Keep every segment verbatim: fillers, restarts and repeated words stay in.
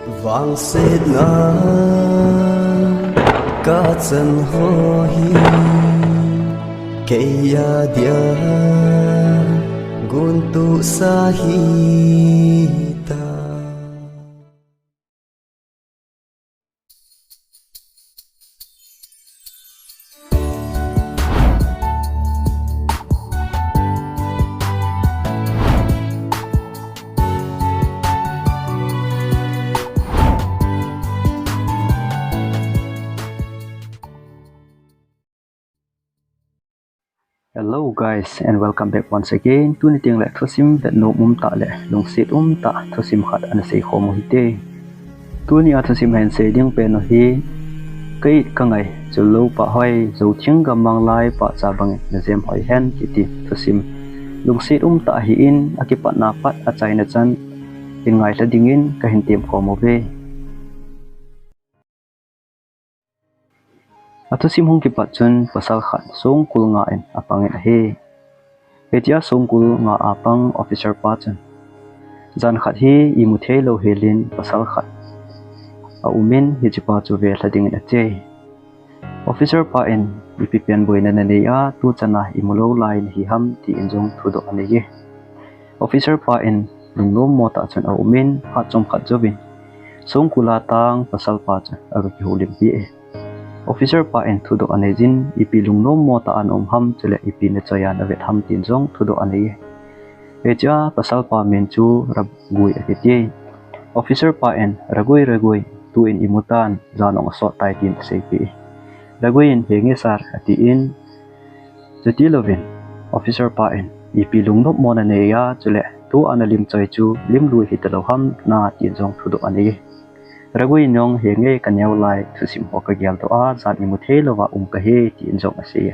Vangsetna kachan ho hi kei a dia guntusa hita. Hello guys, and welcome back once again. Tuni tengle thusim vetnom umtah le lungset umtah thusim khat ana seikhom u hite. Tuni a thusim a hin sei ding pen u hi, ka it ka ngai, chulou pahhoi, jou thing gammang lai pahcha bangin na jem hoi hen, kiti thusim lungset umtah ahin, akipatna pat achaina chan hin ngailha dingin kahin temkhom uve. Athusim hung kipat chun pasal khat songkul nga in apangin ahi. Hichea songkul nga a pang officer pa chun, jan khat hi imu theilou helin pasal khat aumin, hichepa chu velha dingin ache. Officer pa in, ipi pen boina nanei a tuchan a imu lou lai nahi ham, tin jong thudoh aneiye. Officer pa in lungnom mo tah chun aumin, phat chomkhat jouvin songkul a tang pasal pa chu aga kihoulimpeh e. Officer pa in thudoh aneijin, ipi lungnom mo tah a naum ham, chule ipi nachoi a navet ham, tin jong thudoh aneiye. Hichea pasal pa min chu Ragui akiti e. Officer pa in, Ragui, Ragui, tuin imu tan, jan ong asot tai, tin aseipeh e. Ragui in, henge sir, atin, chutilouvin officer pa in, ipi lungnop mo nanei a, chule tua nalim choi chu limlui hitalou ham na, tin jong thudoh aneiye. Ragui in jong, henge kaneo lai thusim ho kageldoh a, jan imu theilouva um kahi, tin jong aseiye.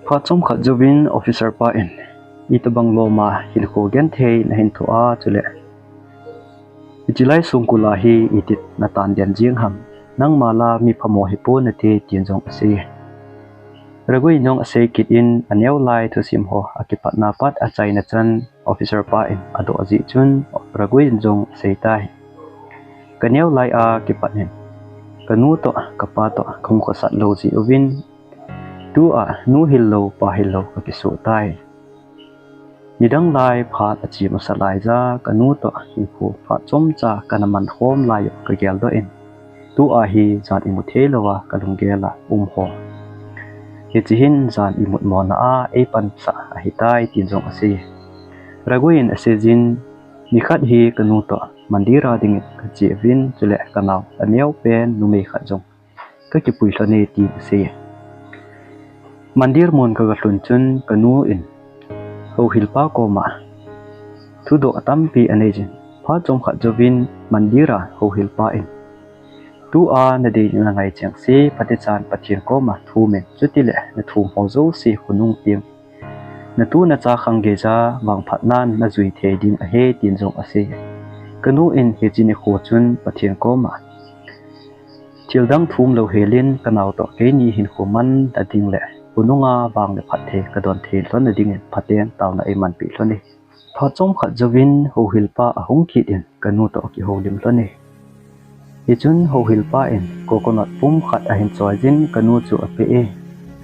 Phat chomkhat jouvin officer pa in, itobang loma hinkho genthei nahin thoh a, chule hichelai songkul a hi iti natan den jeng ham, nangma la mi phamo hipon nate, tin jong aseiye. Ragui in jong asei kit in, aneo lai thusim ho akipatna pat achaina chan officer pa in adoh jeh chun Ragui in jong aseitai. Kaneo lai a kipat in kanu toh kapa toh kahung khosat lou jeh uvin, tua nu hil lou pa hil lou kakisoh tai. Nidang lai phat ache masa laija kanu toh hinkho phat chomcha kana mankhom lai u kageldoh in, tua hi jan imu theilouva kalunggel a um ho, hiche hin jan imut mona a eipansah ahitai, tin jong aseiye. Ragui in aseijin, nikhat hi kanu toh mandir a dingin kache uvin, chule kanao aneopen numei khat jong kakipui lhone, tin aseiye. Mandir mun kagalhun chun kanu in houhilpa koma thudoh tampi aneijin, phat chomkhat jouvin mandir a houhilpa in, tua nadei nangai chengse phatechan Pathen koma thumin, chutile nathum ho jouse khonung teng natu nacha khang geija vangphatnan najui thei ding ahi, tin jong aseiye. Kanu in hiche nikho chun Pathen koma thildang thum lou helin kanao toh keini hinkho manna ding le khonunga vang le phatthei kadon thei lhonna dingin phaten taona eimanpeh lhone. Phat chomkhat jouvin houhilpa ahung kit in kanu toh akihoulim lhone. Hichun houhilpa in coconut pum khat ahin choijin kanu chu apeh e.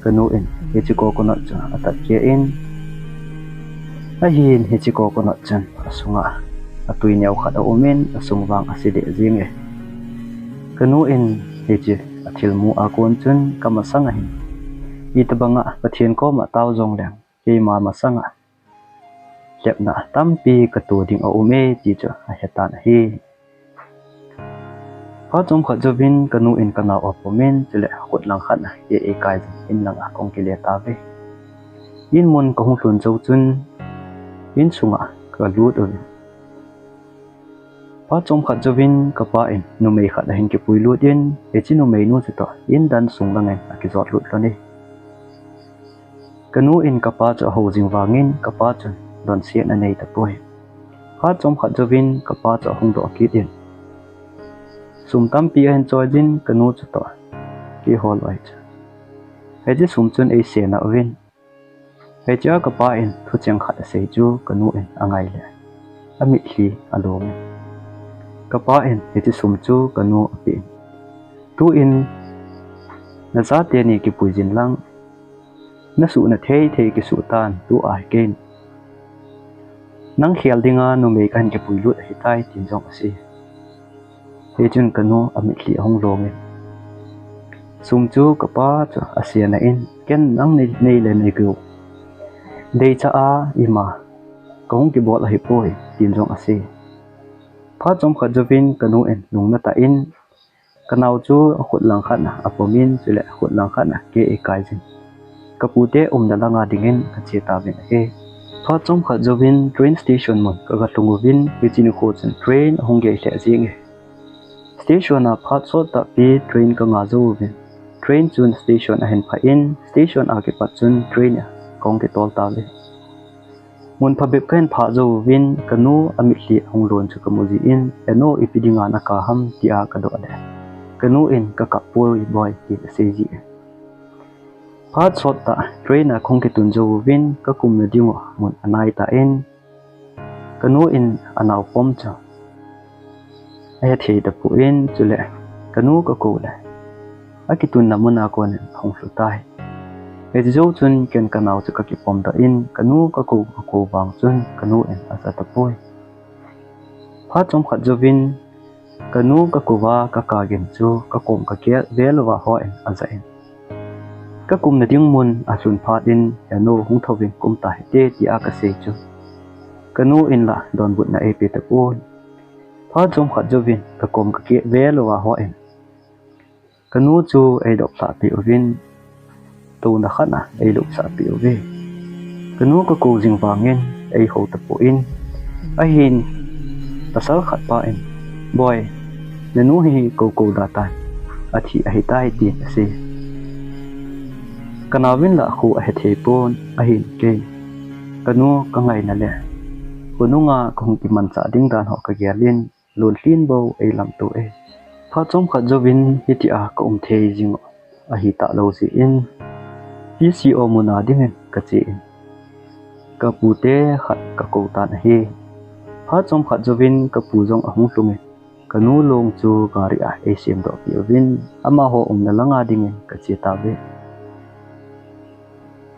Kanu in hiche coconut chu atat keh in, ahin hiche coconut chun asunga atui neo khat aumin, asung vang ase deh jenge. Kanu in hiche athilmu a kon chun, kamasanga hin itobanga Pathen koma tao jongleng keima masanga lhepna tampi kato ding aume, ti chu ahetan ahi. Phat chomkhat jouvin kanu in kanao apumin, chule khut langkhat a eikai jin in langa kahung kile tauve. In mun kahung lhun jou chun insunga kalut uvin, phat chomkhat jouvin kapa in numei khat ahin kipuilut in, hiche numeinu chutoh indan sung langin akijotlut lhone. Kanu in kapa chu ahou jing vangin kapa chun donsetna nei tapoi. Phat chomkhat jouvin kapa chu ahung doh kit in, sum tampi ahin choijin kanu chutoh, keiho loi chu hiche sum chun eisena uvin. Hichea kapa in thucheng khat asei chu kanu in angai le amitlhi alom in, Kapa in hiche sum chu kanu ape in, "Tuin nachate ni kipui jin lang, nasuhna thei thei kisuh tan, tua hi kei nang khel dinga numei kahin kipui lut ahitai," tin jong asei. Hichun kanu amitlhi ahung long in, sum chu kapa chu asena in, "Ken nang nei, nei le nei gou deicha a ima kahung kibol ahipoi," tin jong asei. Phat chomkhat jouvin kanu in lungna tah in, kanao chu akhut langkhat a apom in, chule akhut langkhat a gei akai jin, kapute umna langa dingin kache tauvin ahi. Phat chomkhat jouvin train station mun kaga lhung uvin, hiche nikho chun train ahung gei lheh jenge. Station a phat sottah pi train kanga jou uvin, train chun station ahin phah in, station a kipat chun train a kahung kitol tauve. Mun phabep kahin phah jou uvin, kanu amitlhi ahung long chu kamu jin, "Henu, ipi dinga nakap ham?" tia kadoh le, kanu in, "Kakap poi boi," tin asei jin. Phat sottah train a kahung kitun jou uvin, kakumna dingu mun anai tan, kanu in anao pom chu ahethei tapon, chule kanu kakou le akitunna muna konin ahung lhu tai. Hiche jou chun ken kanao chu kakipom doh in, kanu kakou kakou vang chun kanu in aja tapoi. Phat chomkhat jouvin kanu kakouva kakap gin chu kakom kagel vel uva hon aja in, kakumna ding mun alhun phat in, "Henu, hung thouvin kum tahite," tia kasei chu kanu in la donbutna eipe tapon. Phat chomkhat jouvin kakom kagel vel uva hon kanu chu eidop lhah peh uvin, touna khat a eilupsah peh uve. Kanu kakou jing vangin eihou tapon, ahin pasal khat pa in, "Boi, nanu hi kou kou da tan, athi ahitai," tin asei. Kanaovin la khu ahethei pon, ahin kei kanu kangaina le khonunga kahung kimanchah ding dan ho kagel in, lungthim bou eilamto e. Phat chomkhat jouvin hitia kaum thei jing u ahi talou jeh in, P C O muna dingin kache in, kapute khat kakou tan ahi. Phat chomkhat jouvin kapu jong ahung lhung in, kanu long chu gari a eisemdoh peh uvin, amaho umna langa dingin kache tauve.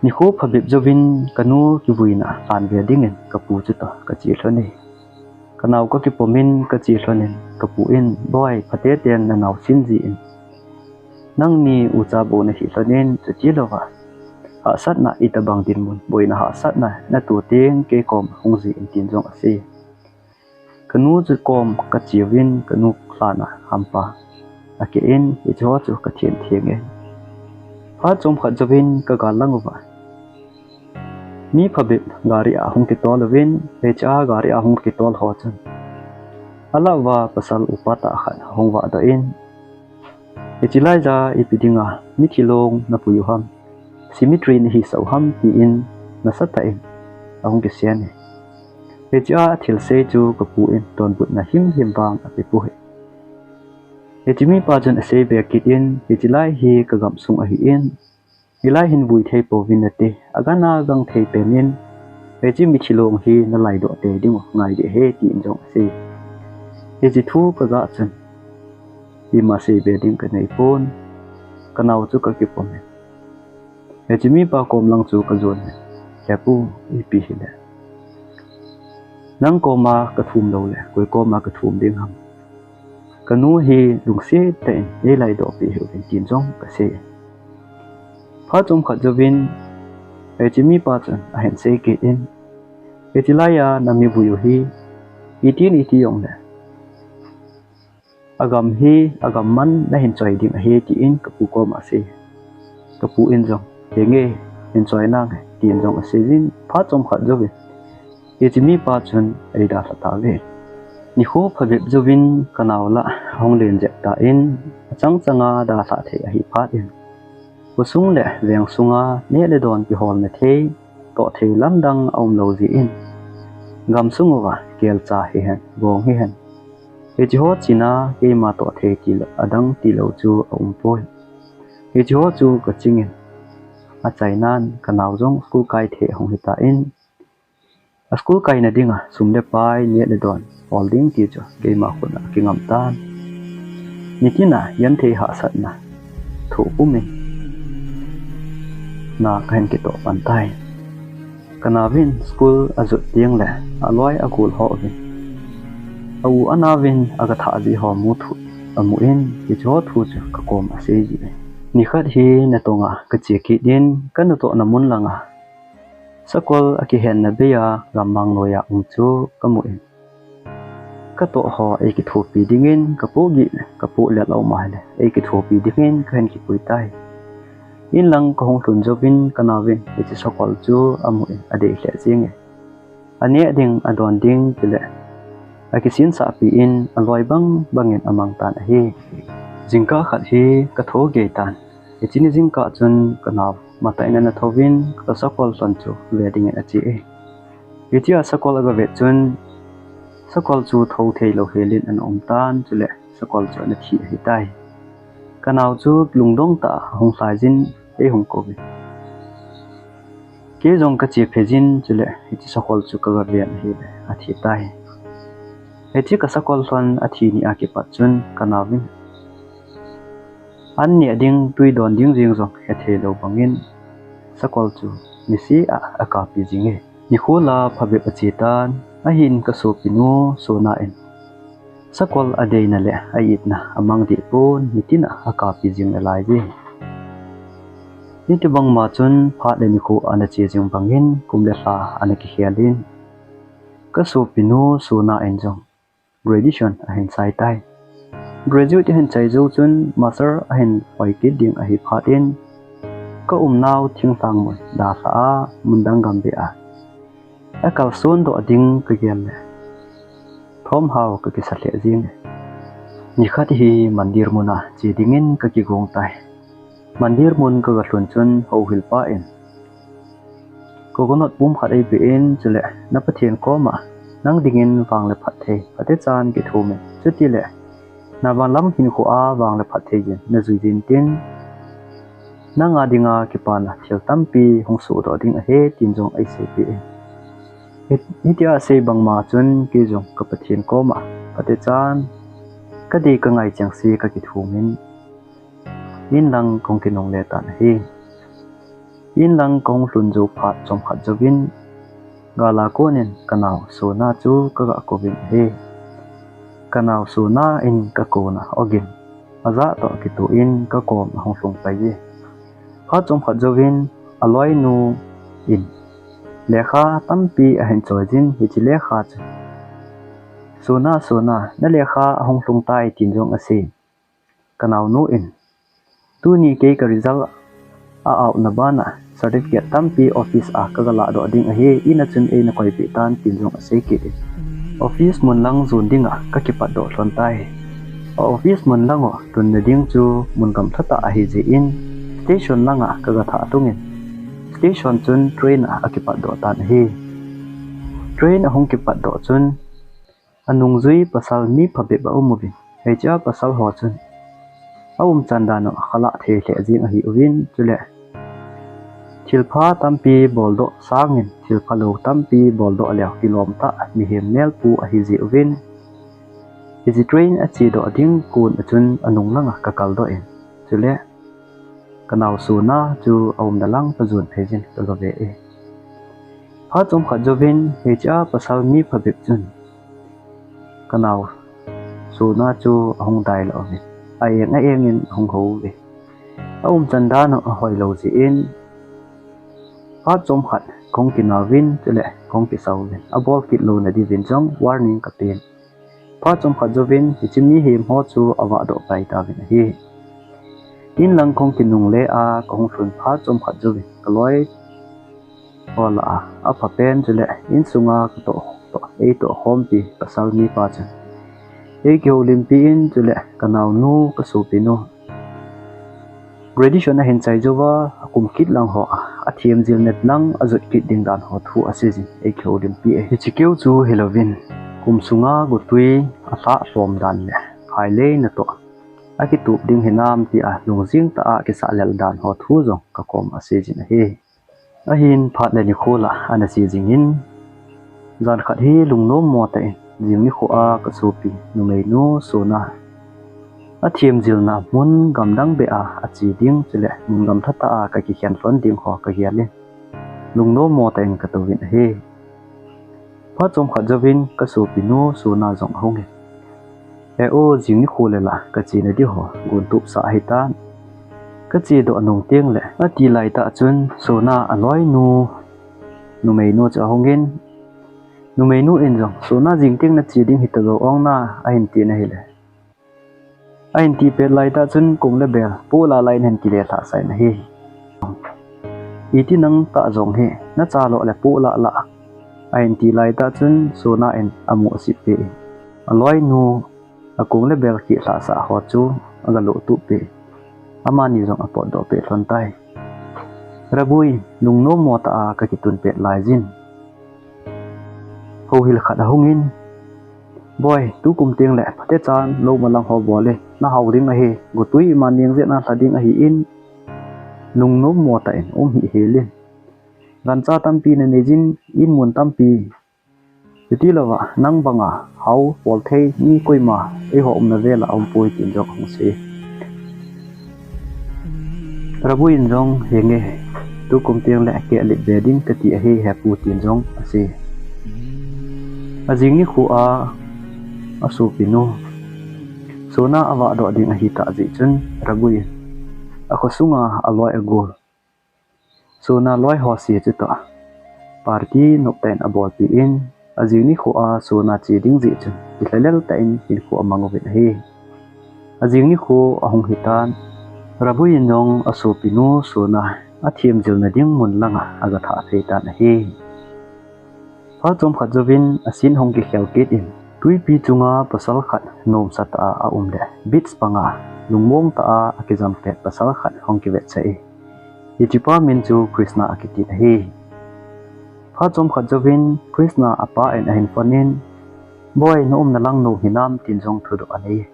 Nikho phabep jouvin kanu kivuina lhan ve dingin kapu chutoh kache lhon e. Kanao kakipom in kache lhon in, kapu in, "Boi, phatechaten nanao sin jin, nangni ucha bou nahi lhon in, chutilouva hahsatna itobang dinmun, boina hahsatna nato teng kei koma hung jin," tin jong asei. Kanu chu kom kache uvin, kanu lhan a hampa akeh in, hiche ho chu kathem theng e. Phat chomkhat jouvin kagal lang uva, mi phabep gari a hung kitol uvin, hiche a gari a hung kitol ho chun alah uva pasal upa tah khat ahung vahdoh in, "Hiche laija ipi dinga mithi long napui u ham, cemetery nahisah u ham?" tin nasatah in ahung kisei e. Hiche a thilsei chu kapu in donbutna himhim vang apeh poi. Hiche mipa chun asei be kit in, "Hiche lai hi kagamsung ahin, hilai hin vui thei pouvin nate, agang'a gang thei pen in, hiche mithi long hi nalaidoh tei diu ngai ding ahi," tin jong asei. Hiche thu kaga chun ima seibe ding kanei pon, kanao chu kakipom e. Hiche mipa kom lang chu kajon e, "He pu, ipi hile nang koma kathum lou le koi koma kathum ding ham? Kanu hi lungset tah in neilaidoh peh hih un," tin jong kasei. Phat chomkhat jouvin hiche mipa chun ahin sei kit in, "Hiche laija nami vui u hi itin iti jongle agam hi, agam man nahin choi ding ahi," tin kapu koma asei. Kapu in jong, "Henge, hin choi nange," tin jong asei jin, phat chomkhat jouvin hiche mipa chun eidalha tauve. Nikho phabep jouvin kanao lah ahung len jep tan, achang changa dalha thei ahi phat in, khosung le veng sunga neh le don kiholna thei, toh thei lamdang aumlou jeh in, gamsung uva kelcha hihen, bong hihen, hiche ho china keima toh thei tilou, adang tilou chu aum poi. Hiche ho chu kaching in, achainan kanao jong school kai thei ahung hitan, A school kaina dinga sum le pai, neh le don hol ding ti chu keima khut a kingam tan. Nitin a genthei hahsatna thoh pum in na kahin kitoh pan tai. Ka nauvin school ajot teng le aloi agol ho uvin, a u a nauvin aga thah ji ho mu thu amu in, hiche ho thu chu ka kom a asei ji e. Nikhat hi natong a kache kit in, ka natohna mun langa sakol akihenna bei a gammang noiya um chu kamu in, katoh ho eikithopi dingin, kapoh gih le kapoh let a um ahile eikithopi dingin kahin kipui tai. Inlang kahung lhun jouvin ka nauvin hiche sakol chu amu in adei lheh jeng e. Aneh ding, adon ding chule akisinsahpi in aloi bang bangin amang tan ahi. Jingkah khat hi katho gei tan. Hiche ni jingkah chun ka nau matah in ana thouvin ka sakol lhon chu ve dingin ache e. Hichea sakol aga vet chun sakol chu tho theilou helin ana um tan, chule sakol chu ana thi ahitai. Ka nau chu lungdong tah a ahung lhai jin eihung kouvin. Kei jong kache phe jin, chule hiche sakol chu kaga ven ahile athi tai. Hiche ka sakol lhon athi ni a kipat chun ka nauvin an neh ding, twi don ding jeng jong hethei lou bangin sakol chu niseh a akapi jing e. Nikho la phabep ache tan, ahin ka sopinu Sona in sakol adeina le a-itna amang deh pon nitin a akapi jing nalai e. Hitobang ma chun phat le nikho ana che jing bangin kum le lha ana kikhel in, ka sopinu Sona in jong graduation ahin chai tai. Graduate ahin chai jou chun master ahin poi kit ding ahi phat in, ka umnau thinglhang mun dalha a, mun dang gam beh a akalson doh ding kagel le thomhao kakisa lheh jeng e. Nikhat hi mandir mun a che dingin kakigong tai. Mandir mun kaga lhun chun houhilpa in coconut pum khat eipeh in, chule na Pathen koma nang dingin vang le phatthei phatechan kithum in, chutile na vanglam hinkho a vang le phatthei jin najui jin tin, nanga dinga kipana thil tampi hung sohdoh ding ahi, tin jong eiseipeh in. Hi-, hitia asei bangma chun kei jong ka Pathen koma phatechan kadei kangai chengse kakithum in, inlang kahung kinungle tan ahi. Inlang kahung lhun jou phat chomkhat jouvin, gal a konin ka nau Sona chu kaga kouvin ahi. Ka nau Sona in kakona ogin ajah toh kitoh in kakom ahung lhung pai e. Phat chomkhat jouvin aloinu in lekha tampi ahin choi jin, hiche lekha chu, Sona, Sona, na lekha ahung lhung tai, tin jong asei. Ka naunu in, tuni kei ka result a-out na bana certificate tampi office a kaga lahdoh ding ahi, in a chun eina koipeh tan, tin jong asei kit in, office mun lang jon dinga kakipatdoh lhon tai. A office mun lang u lhunna ding chu mun gamlha tah ahijeh in, station langa kaga thah tungin, station chun train a akipatdoh tan ahi. Train ahung kipatdoh chun anungjui pasal mi phabep aum uvin, hichea pasal ho chun aumchan dan u akhalah thei lheh jeng ahiuvin, chule thilpha tampi boldoh sangin thilphalou tampi boldoh leu kilom tah mihem melpu ahijeh uvin, hiche train achedoh ding kon a chun anung langa kakaldoh in, chule ka nau Sona chu aumna lang kajon phei jin kaga ve e. Phat chomkhat jouvin hichea pasal mi phabep chun ka nau Sona chu ahung dailah uvin, a-eng a-engin ahung hou uve. Aumchan dan u ahoilou jeh in, phat chomkhat kahung kinauvin, chule kahung kisauvin, abol kit louna diuvin jong warning kapen. Phat chomkhat jouvin hiche mihem ho chu avahdoh pai tauvin ahi. Inlang kahung kinungle a kahung lhun phat chomkhat jouvin kaloi ho lah a aphapen chule insunga katoh, toh, eitoh khompi pasal mipa chun eikihoulimpi in, chule ka naunu, ka sopinu graduation ahin chai jouva akum kit lang ho a, athem jilna lang ajot kit ding dan ho thu aseijin eikihoulimpi e. Hiche keu chu hilouvin, kum sunga gotwi alhah lhom dan le phailei natoh akitup ding hinam tia lungjing tah a kisahlel dan ho thu jong kakom aseijin ahi. Ahin phat le nikho lah ana che jingin, Jan khat hi lungnom mo tah in jing nikho a ka sopi numeinu Sona a themjilna mun gamdang beh a ache ding chule mun gamtha tah a ka kikhen lhon ding ho ka gel in lungnom mo tah in ka touvin ahi. Phat chomkhat jouvin ka sopinu Sona jong ahung in, "He o, jing nikho le la ka chena di ho gon tup sah ahitan, ka chedoh nung teng le," ati lai tah chun Sona aloinu numeinu chu ahung in, numeinu in jong, "Sona, jing teng na che ding hita jo ong na," ahin tin ahile, ahin ti pet lai tah chun kong le bel poh lah lah in ahin kile lhah sah in ahi. "Iti nang tah jong hi, na cha lo le poh lah lah," ahin ti lai tah chun Sona in amu asip peh in, aloinu akong le bel kile lhah sah ho chu aga lo tup peh in, amani jong apotdoh peh lhon tai. Rabui, lungnom mo tah a ka kitun pet lai jin, houhil khat ahung in, "Boi, tukum teng le phatechan lou malang ho bol in, na hao ding ahi, gotwi ima neng jeh a na lha ding ahi in, lungnom mo tah in um hih hel in. Gancha tampi na nei jin, in mun tampi. Chuti louva, nang banga hao bol thei mi koima eiho umna vel a um poi," tin jong ahung sei. Rabui in jong, "Henge, tukum teng le kei alet ve ding kati ahi, he pu," tin jong asei. Ajing nikho a asopinu Sona avahdoh ding ahi tah jeh chun Rabui in akho sunga aloi agol Sona loi ho se chutoh party nop tah in abolpeh in, ajing nikho a Sona che ding jeh chun kilhalel tah in hinkho amang uvin ahi. Ajing nikho ahung hitan, Rabui in jong asopinu Sona athemjilna ding mun langa aga thah phei tan ahi. Phat chomkhat jouvin asin hung kikhel kit in, twipi chunga pasal khat nomsa tah a aum le beach panga lungmong tah a akijam pet pasal khat hung kivetsah in, hichepa min chu Krishna akitin ahi. Phat chomkhat jouvin Krishna apa in ahin phone in, "Boi, na umna lang nom hinam?" tin jong thudoh anei.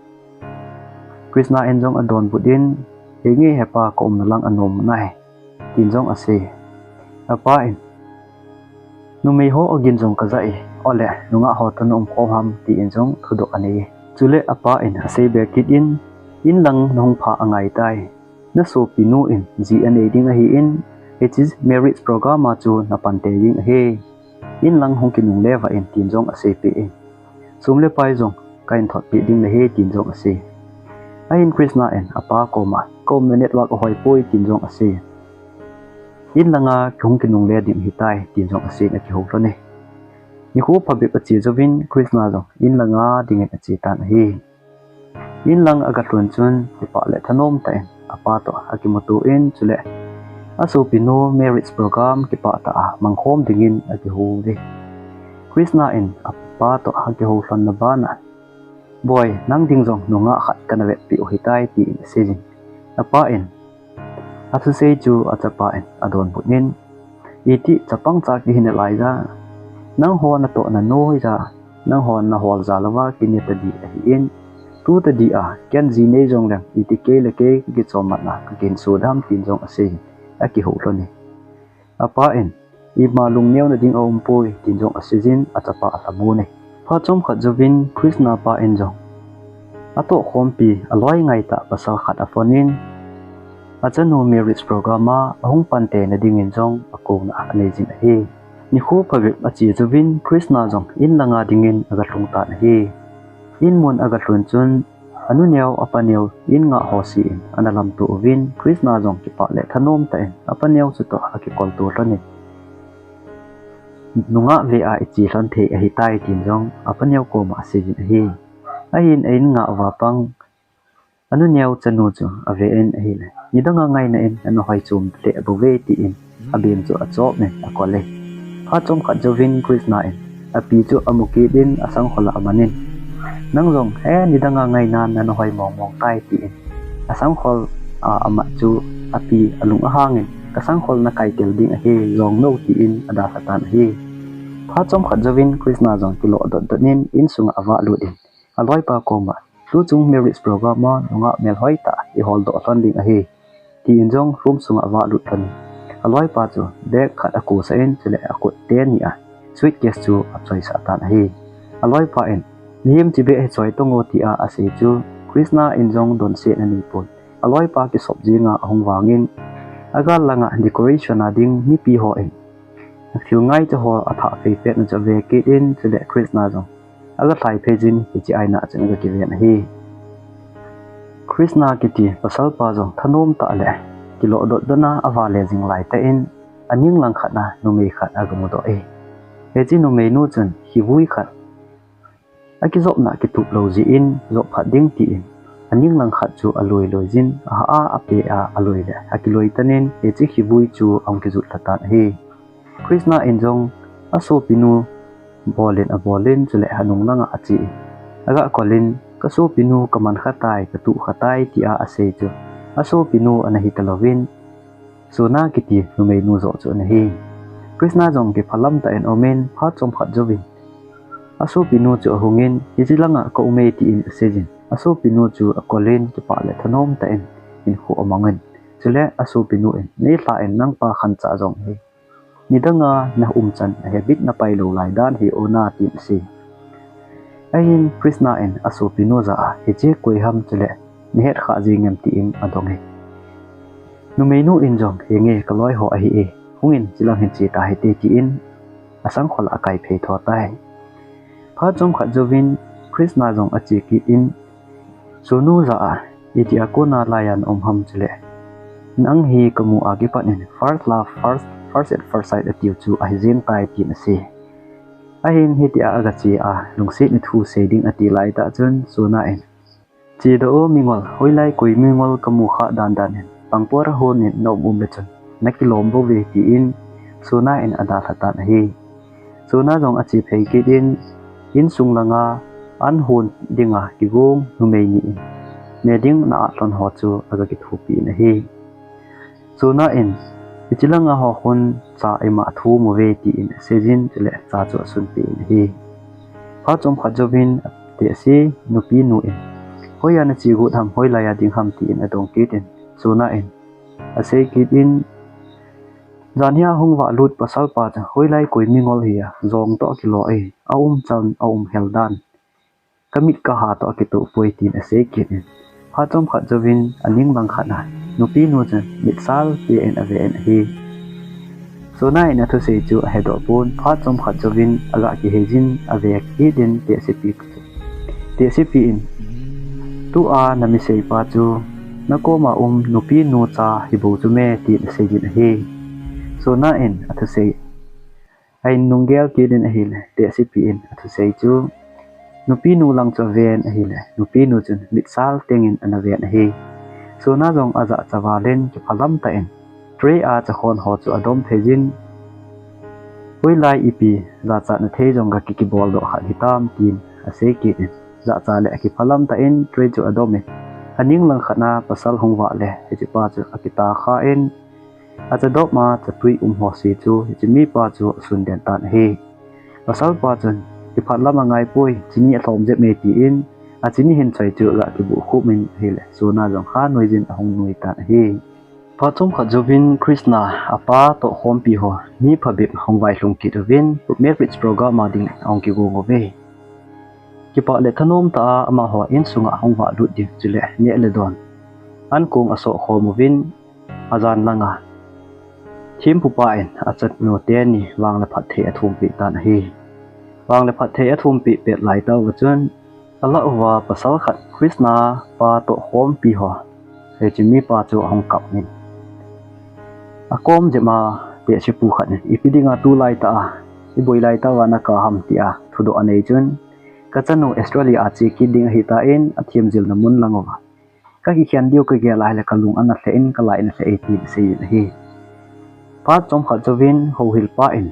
Krishna in jong adonbut in, "Henge hepa, ka umna lang anom nai," tin jong asei. Apa in, "Numei ho agin jong kaja e, ole nungah ho toh na umkhom ham?" tin jong thudoh anei. Chule apa in asei be kit in, "In lang nahung phah angai tai. Na sopinu in ji anei ding ahi in, hiche marriage program a chu napan tei ding ahi. In lang hung kinungle uvin," tin jong asei peh in, "Sum le pai jong kahin thot peh ding nahi," tin jong asei. Ahin Krishna in apa koma, "Ka umna network ahoi poi," tin jong asei. "In langa hung kinungle ding ahitai," tin jong asei in akihou lhon e. Nikho phabep ache jouvin Krishna jong in langa dingin ache tan ahi. In lang aga lhun chun kipah le thanom tah in apa toh akimuto in, chule asopinu marriage program kipah tah a mangkhom dingin akihou uve. Krishna in apa toh akihou lhonna bana, "Boi, nang ding jong nungah khat kana vetpeh u ahitai," tin asei jin. Apa in athusei chu achapa in adonbut in, "Iti chapang cha kihi nalai ja, nangho natoh nanoi ja, nangho nahol ja louva kine tadi ahi in, tu tadi a ken ji nei jongleng iti kei le kei kakichom matna kakihinso dem?" tin jong asei in akihou lhon e. Apa in, "Ima lungneona ding aum poi," tin jong asei jin achapa alhamon e. Phat chomkhat jouvin Krishna pa in jong atohkhompi aloi ngaitah pasal khat aphone in, achanu marriage program a ahung pan teina dingin jong akona anei jin ahi. Nikho phabep ache jouvin Krishna jong in langa dingin aga lhung tan ahi. In mun aga lhun chun, anuneo apaneo in ngah ho se in ana lamto uvin, Krishna jong kipah le thanom tah in apaneo chutoh akikolto lhon in, "Nungah ve a iche lhon thei ahitai," tin jong apaneo koma asei jin ahi. Ahin a in ngah uva pang anuneo chanu chu ave in ahile, "Nidanga ngaina in ana hoi chom lheh bouve," tin abeng chu achop in akol e. Phat chomkhat jouvin Krishna in api chu amu kit in asangkhol a aman in, "Nang jong he nidanga ngaina nana hoi mong mong tai," tin asangkhol a amat chu api alung ahang in, "Kasangkhol nakai tel ding ahi, jong no," tin adalha tan ahi. Phat chomkhat jouvin Krishna jong kilo dot dot in insunga avah lut in, aloipa koma, "Tuchung marriage program a nungah melhoi tah ihol doh lhon ding ahi," tin jong room sunga avah lut lhon in, aloipa chu bag khat akosah in, chule akhut teni a suitcase chu achoisah tan ahi. Aloipa in, "Nahem chibe hi choi tong o," tia asei chu, Krishna in jong donse anei pon. Aloipa kisop jinga ahung vangin, agal langa decoration a ding mipi hon thil ngaicha ho athah phei pet na chu ave kit in, chule Krishna jong aga lhai phei jin, hiche aina chun aga kiven ahi. Krishna kiti pasalpa jong thanom tah le kiloh dot dot na avale jing laitah in, aning lang khat na numei khat aga mudoh e. Hiche numeinu chun hivui khat akijopna kitup lou jeh in, jop phat ding tin, aning lang khat chu aloi loi jin, aha a, ape a, aloi le akiloi tan in, hiche hivui chu ahung kijut lha tan ahi. Krishna in jong asopinu bolin abolin, chule anung langa ache in, aga kolin, "Kasopinu kaman kha tai, katuh kha tai," tia asei chu, asopinu ana hi talouvin, Sona kiti numeinu joh chu ana hi. Krishna jong kiphalam tah in aumin, phat chomkhat jouvin asopinu chu ahungin, "Hiche langa ka um e," tin aseijin, asopinu chu akolin, kipah le thanom tah in hinkho amangin, chule asopinu in, "Neilha in, nangpa khancha jong hi nidanga na umchan ahe bit na pai lou lai dan hi ona," tin asei. Ahin Krishna in asopinu jah a, "Hiche koi ham chule nahet kha jing em?" tin adong e. Numeinu in jong, "Henge, kaloi ho ahi e, hungin chilang hin che tahite," tin asangkhol a akai phei tho tai. Phat chomkhat jouvin Krishna jong ache kit in, Sonu jah a, "Itia kona laiya na um ham chule? Nang hi kamu a kipat in first love, first, first at first sight atiu chu ahi jeng tai," tin asei. Ahin hitia aga che a, lungsetna thu sei ding ati laitah chun Sona in, "Chedoh o mingol, hoilai koi mingol kamu kha dan dan in, pangpor a hon in na um um le chun nakilom bou ve," tin Sona in adalha tan ahi. Sona jong ache phei kit in, insung langa an hon dinga kigong numei ni in, ne ding na atlon ho chu aga kithopi in ahi. Sona in, "Hiche langa ho khun cha ima athum uve," tin aseijin, chule cha chu asunpeh in ahi. Phat chomkhat jouvin atehse nupinu in, "Hoiya nache got ham, hoilaiya ding ham?" tin adong kit in, Sona in asei kit in, "Janhia hung valut pasalpa chu hoilai koi mingol hiya, jong toh akilo e, aumchan aumhel dan kamit kaha toh akitoh poi," tin asei kit in, phat chomkhat jouvin aning lang khat a nupinu chun mitsal tah in ave in ahi. Sona in athusei chu ahedoh pon, phat chomkhat jouvin aga kiheijin ave kit in tehsepi chu, tehsepi in, "Tua namiseipa chu nakoma um nupinu cha hibou chu me?" tin aseijin ahi. Sona in athusei ahin nunggel kit in ahile, tehsepi in athusei chu nupinu lang chu aven ahile, nupinu chun mitsal tah in ana ven ahi. Sona jong ajahcha val in kiphalam tah in tray a chakhon ho chu adom theijin, "Hoilai ipi jachatna thei jong gaki kibol doh khat hitam?" tin asei kit in, jahcha le akiphalam tah in tray chu adom in, aning lang khat na pasal hung vah le hichepa chu akitah kha in, acha dop ma chatui um ho se chu hiche mipa chu asun den tan ahi. Pasalpa chun, "Kiphat lam angai poi, chini alhom jep e," tin achini hin choi chu aga kibuh khup in ahile, Sona jong kha noijin ahung nui tan ahi. Phat chomkhat jouvin Krishna apa toh khompi ho mi phabep hung vailhung kit uvin, marriage program a ding ahung kigong uve. Kipah le thanom tah a amaho insunga hung valut ding chule neh le don ankong asoh khom uvin, ajan langa thempupa in achanu teni vang le phatthei athumpeh tan ahi. Vang le phatthei athumpeh pet laitah uva chun, alah uva pasal khat Krishna pa toh khompi ho, hiche mipa chu ahung kap in, akom jep ma tehsepu khat in, "Ipi dinga tulaitah a, iboi laitah uva nakap ham?" tia thudoh anei chun, "Kachanu Australia a che kit ding ahitan, athemjilna mun lang uva kakikhen diu kagel ahile kalung ana lheh in, kalai ana lheh e," tin aseiyin ahi. Phat chomkhat jouvin houhilpa in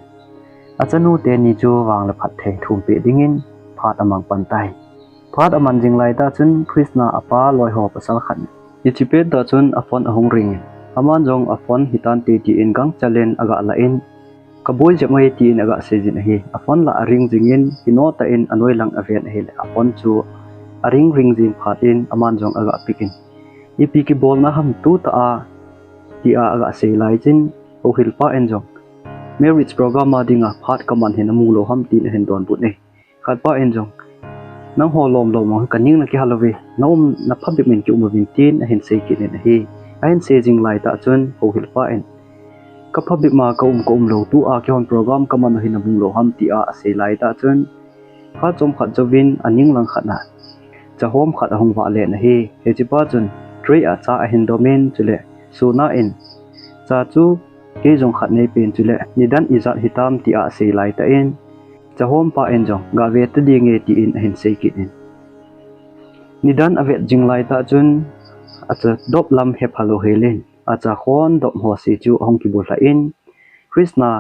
achanu teni chu vang le phatthei thumpeh dingin phat amang pan tai. Phat aman jing laitah chun Krishna apa loiho pasal khat in, hiche pettah chun aphone ahung ring in, aman jong aphone hitante tin gangchel in aga lah in, "Kaboi jep e," tin aga seijin ahi. Aphone la aring jingin, kino tah in anoi lang aven ahile, aphone chu aring ring jing phat in aman jong aga pick in, "Ipi kibolna ham tutah a?" tia aga sei lai chun, houhilpa in jong, marriage program a dinga phat kaman hi namu lou ham tin ahin donbut e. Khatpa in jong, nangho lom lom ang kaning nakihal uve, na um na phabep in kium uvin tin ahin sei kit in ahi. Ahin sei jing laitah chun houhilpa in, ka phabep ma ka um ka um lou, tua kihon program kaman u hi namu lou ham tia asei laitah chun, phat chomkhat jouvin aning langkhat a cha hom khat ahung vah len ahi. Hichepa chun tray a cha ahin domin, chule Sona in, cha chu kei jong khat neipen, chule nidan ijat hitam tia asei laitah in, cha hompa in jong, gave ta dinge tin ahin sei kit in. Nidan avet jing laitah chun acha dop lam hepha lou helin, acha khon dop ho se chu ahung kibulhah in, Krishna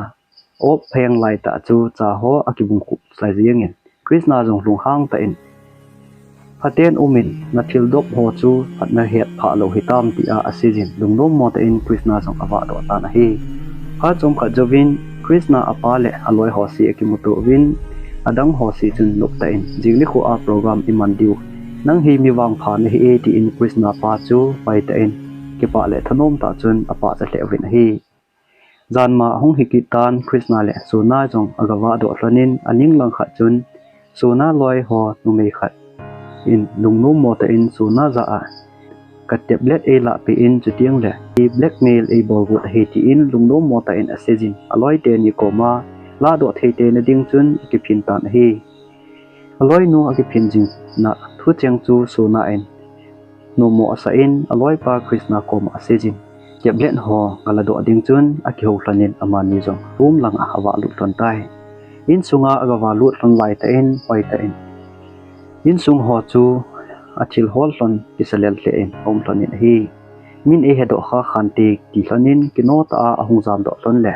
op pheng laitah chu cha ho akibung khup sa jengin, Krishna jong lunghang tah in, phaten umin, nathil dop ho chu phat nahet phah lou hitam tia aseijin, lungnom mo tah in Krishna jong avah doh tan ahi. Phat chomkhat jouvin Krishna apa le aloi ho se akimuto uvin, adang ho se chun nop tah in, jing nikho a program iman diu, nang hi mi vangpha nahi e tin Krishna pa chu pai tah in, kipah le thanom tah chun apachat lheh uvin ahi. Janma ahung hi kit tan, Krishna le Sona jong agavah doh lhonin, aning langkhat chun Sona loi ho numei khat in lungnom mo tah in Sona jah a, ka tablet eilah peh in, chuteng le blackmail eibol got ahi tin lungnom mo tah in aseijin, aloi teni koma ladoh thei tena ding chun akiphin tan ahi. Aloinu akiphin jing na thucheng chu Sona in nommo asah in, aloipa Krishna koma aseijin, tablet ho galadoh ding chun akihou lhonin, amani jong room langa avah lut lhon tai. Insunga agavah lut lhon laitah in, hoitah in, insung ho chu athil hol lhon, kisa lel lheh in aum lhonin ahi. Min eihedoh kha khante ti lhonin, kino tah a ahung jamdoh lhon le,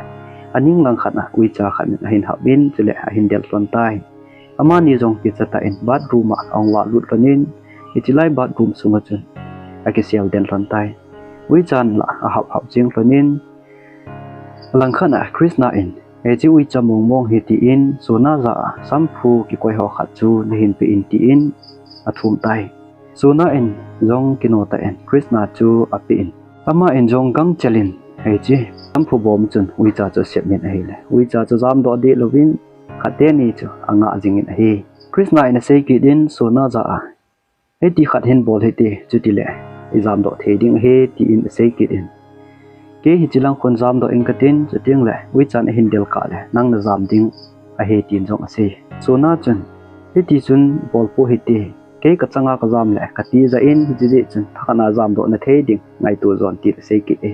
aning langkhat a uicha khat in ahin hap in, chule ahin del lhon tai. Amani jong kicha tah in bathroom a ahung vah lut lhonin, hiche lai bathroom sunga chun akisel den lhon tai. Uichan la ahap hap jeng lhonin, alangkhat a Krishna in, hiche uicha mong mong hi tin, Sona jah a shampoo kikoi ho khat chu nahin pe in tin athum tai. Sona in jong kino tah in Krishna chu ape in, ama in jong gangchel in, hiche shampoo bom chun uicha chu asep in ahile, uicha chu jamdoh deh louvin, khat teni chu angah jingin ahi. Krishna in asei kit in Sona jah a, hiti khat hin bol hite, chutile ijamdoh thei ding ahi tin asei kit in, kei hiche lang khun jamdoh ing katin, chuteng le uichan ahin del kah le nang najam ding ahi tin jong asei. Sona chun, hiti chun bolpou hite, kei kachanga kajam le katijat in, hiche jeh chun thakhat a jamdoh nathei ding ngaito jon tin asei kit e.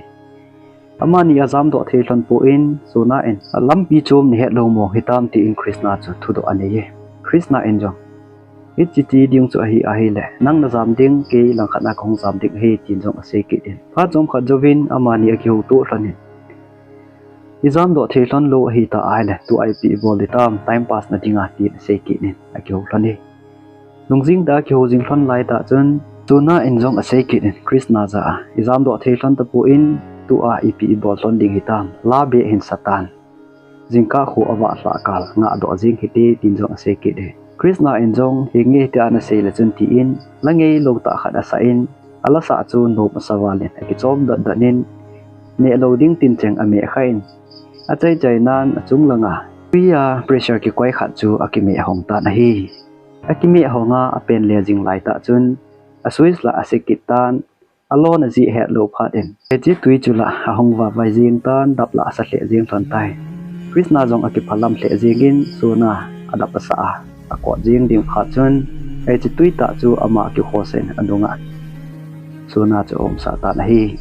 Amani ajamdoh thei lhon poi, Sona in, alampi chom nahet lou mo hitam tin Krishna chu thudoh anei e. Krishna in jong, hiche ti ding chu ahi ahile, nang najam ding, kei langkhat a kahung jam ding ahi tin jong asei kit in. Phat chomkhat jouvin amani akihouto lhonin, ijamdoh thei lhon lou ahita ahile, tua ipi ibol ditam, time pass na dinga tin asei kit in akihou lhon e. Lungjing tah a kihou jing lhon laitah chun, Sona in jong asei kit in Krishna jah a, ijamdoh thei lhon tapon, tua ipi ibol lhon ding hitam, la beh hin satan, jingkah kho avah lhah kal ngahdoh jeng hite tin jong asei kit e. Krishna in jong, henge hitia nasei le chun tin, la ngeilou tah khat asah in, alasah chu nom asa val in akichom dot dot in, meh lou ding tincheng ameh kha in, achai chai nan achung langa twi a pressure kikoi khat chu akimeh hong tan ahi. Akimeh honga apen le jing laitah chun, a switch la ase kit tan, alon ajih hetlou phat in, hiche twi chu la ahung vah vai jeng tan, dap la asa lheh jeng lhon tai. Krishna jong akiphalam lheh jengin, Sona adap asa a, akot jeng ding phat chun, hiche twi tah chu ama akikhosah in anunga Sona chu aumsah tan ahi.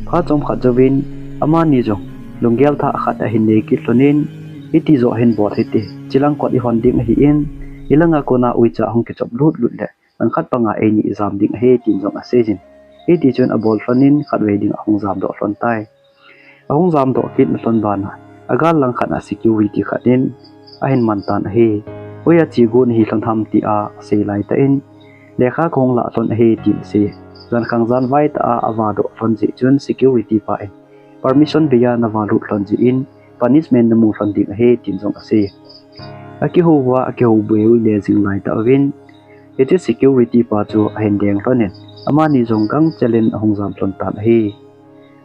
Phat chomkhat jouvin, amani jong lunggel thah khat ahin nei kit lhonin, hiti joh hin bol hite, chilang kot ihon ding ahin, ilanga kona uicha ahung kichop lut lut le, langkhat panga eini ijam ding ahi tin jong aseijin. Hiti chun abol lhonin khatvei ding ahung jamdoh lhon tai. Ahung jamdoh kit na lhon bana, agal langkhat a security khat in ahin man tan ahi. Hoiya chegon nahi lhon ham tia asei laitah in, lekha kahung lah lhon ahi tin asei. Jankhang janvai tah a avahdoh lhon jeh chun security pa in, permission beiya navahlut lhon jeh in punishment namu lhon ding ahi tin jong asei. Akihou uva, akihou beh u le jing laitah uvin, hiche security pa chu ahin deng lhonin, amani jong gangchel in ahung jam lhon tan ahi.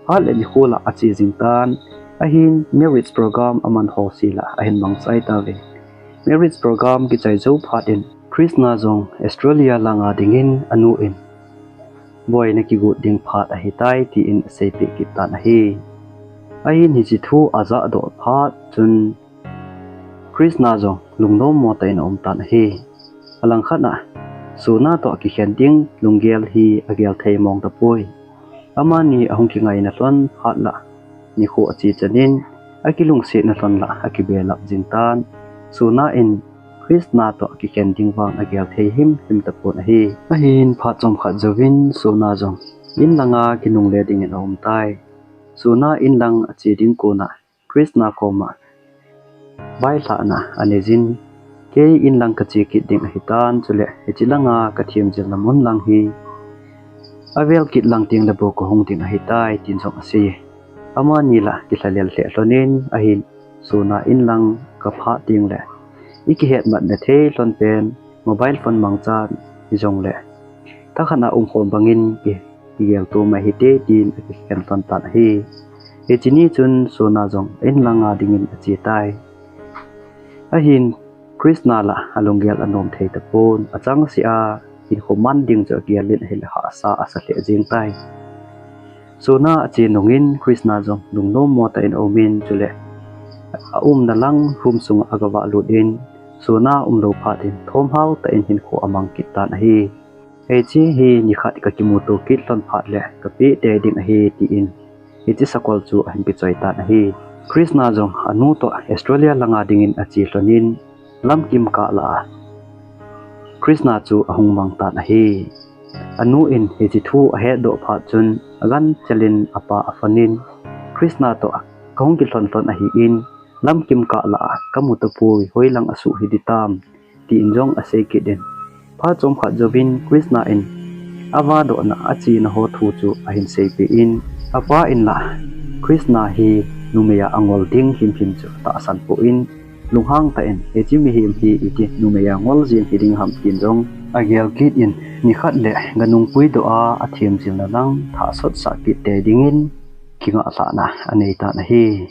Phat le nikho la ache jing tan, Ahin marriage program aman ho sela ahin mangchai tauve. Marriage program kichai jou phat in Krishna jong Australia langa dingin anu in boina kigot ding phat ahitai tin aseipeh kit tan ahi. Ahin hiche thu ajah doh phat chun Krishna jong lungnom mo tah in aum tan ahi. Alangkhat a Sona toh kikhen ding lunggel hi agel thei mong tapoi. Amani ahung kingaina lhon phat la nikho ache chanin akilungsetna lhon la akibelap jing tan. Sona in Krishna toh kikhen ding vang agel thei himhim tapon ahi. Ahin phat chomkhat jouvin Sona jong in langa kinungle dingin aum tai. Sona in lang ache ding kona Krishna koma vailhahna aneijin, kei in lang kache kit ding ahitan, chule hiche langa kathemjilna mun lang hi avel kit lang tengle bou kahung ding ahitai, tin jong asei. Amani la kilhalel lheh lhonin ahin, Sona in lang kaphah tengle ikihetmatna thei lhon pen mobile phone mangchan hijongle thakhat a umkhom bangin ki, kigel to mai hite tin akikhen lhon tan ahi. Hiche ni chun Sona jong in langa dingin ache tai. Ahin Krishna la alunggel anom thei tapon, achangseh a hinkho man ding chu agel in ahile hahsa asa lheh jeng tai. Sona ache nungin Krishna jong lungnom mo tah in aumin, chule aumna lang room sunga agavah lut in, Sona umlou phat in thomhao tah in hinkho amang kit tan ahi. Hiche hi nikhat kakimuto kit lhon phat le kapeh tei ding ahi, tin hiche sakol chu ahin kichoi tan ahi. Krishna jong anu toh Australia langa dingin ache lhonin, lamkim kah lah a Krishna chu ahung mang tan ahi. Anu in hiche thu ahetdoh phat chun aganchel in apa aphonin, Krishna toh kahung kilhon lhon ahin, lamkim kah lah a kamu tapoi, hoilang asuh hidi tam, tin jong asei kit in, phat chomkhat jouvin Krishna in avahdohna achena ho thu chu ahin seipeh in, apa in la Krishna hi numei a angol ding himhim chu atahsan poi, lunghang tah in, hiche mihem hi iti numei a ngol jeng hiding ham, tin jong agel kit in, nikhat le ganung puidoh a athemjilna lang thah sotsah kit tei dingin kingahlahna anei tan ahi.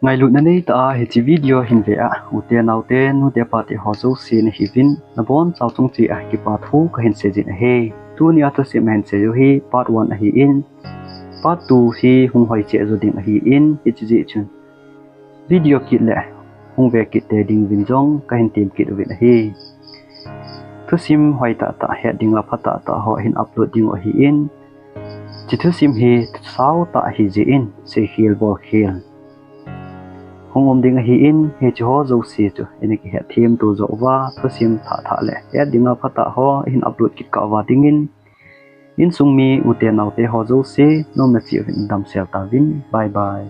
Ngailutna neitah a hiche video hin ve a, ute naote, nute pate ho jouse nahiuvin, nabonchauva chunga kipathu kahin seijin ahi. Tunia thusim ahin seiyu hi part one ahin, part two hi hung hoicheh jo ding ahin, hiche jeh chun video kit le hung ve kit tei dinguvin jong kahin tem kit uvin ahi. Thusim hoitah tah, het dinga phatah tah ho hin upload dingu ahin, hiche thusim hi thusaotah ahijeh in seikhel bolkhel hung um ding ahin, hiche ho jouse chu ina kihetthem to jouva thusim thah thah le het dinga phatah ho hin upload kit kah uva dingin, insung mi ute naote ho jouse nomna cheh uvin damsel tauvin, bye bye.